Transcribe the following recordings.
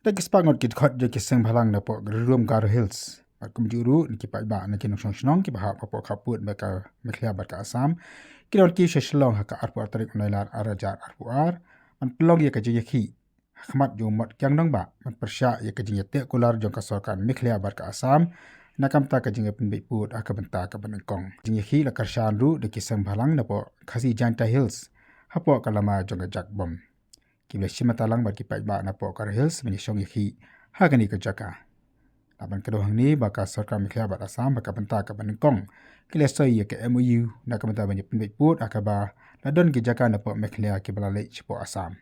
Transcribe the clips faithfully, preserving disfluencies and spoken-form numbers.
Da ki spah ngut ki dkhot jong ki seng bhalang napoh Ri Lum Garo Hills bad kumjuh ruh na ki paidbah na ki nongshong shnong kiba hap hapoh khappud bad ka Meghalaya bad ka Assam, ki la wan kiew sha Shillong ha ka arphew ar tarik u Nailar ar hajar arphew ar ban pynlong ïa ka jingïakhih ha khmat jong u mot kiang dongbah ban pyrshah ïa ka jingïateh kular jong ka sorkar Meghalaya bad ka Assam na ka bynta ka jingïapynbeit pud ha ka bynta kaba nyngkong. Jingïakhih la kyrshan ruh da ki seng bhalang napoh Khasi Jaintia Hills hapoh ka lama jong ka Jagbom. Kiba la shim bynta lang bad ki paidbah napoh Garo Hills ban ïashong ïakhih ha kane ka jaka. La ban kdew hangne ba ka sorkar Meghalaya bad Assam ha ka bynta kaba nyngkong ki la soi ïa ka M O U na ka bynta ban ïapynbeit pud ha kaba la don ki jaka napoh Meghalaya kiba la leit shapoh Assam.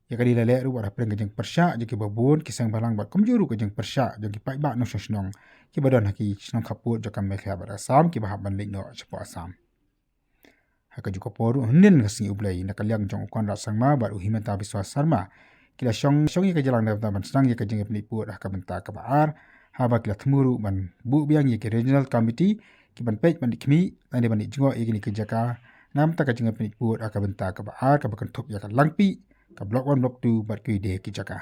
Ïa kane la leh ruh wat hapdeng ka jingpyrshah jong kiba bun ki seng bhalang bad kumjuh ruh ka jingpyrshah jong ki paidbah nongshong shnong kiba don ha ki shnong khappud jong ka Meghalaya bad Assam kiba hap ban leit noh shapoh Assam. Ha kajuh ka por ruh hynnin ka sngi U Blei na ka liang jong u Conrad Sangma bad u Himanta Biswa Sarma ki la shong shong ïa ka jingïalang na ka bynta ban sdang ïa ka jingïapynbeit pud ha ka bynta kaba ar, haba ki la thmu ruh ban buh biang ïa ki Regional Committee ki ban peit ban ïa khmih lane ban ïa jngoh ïa kine ki jaka na ka bynta ka jingïapynbeit pud ha ka bynta kaba ar kaba kynthup ïa ka Langpih, ka Block One, Block Two bad kiwei de ki jaka.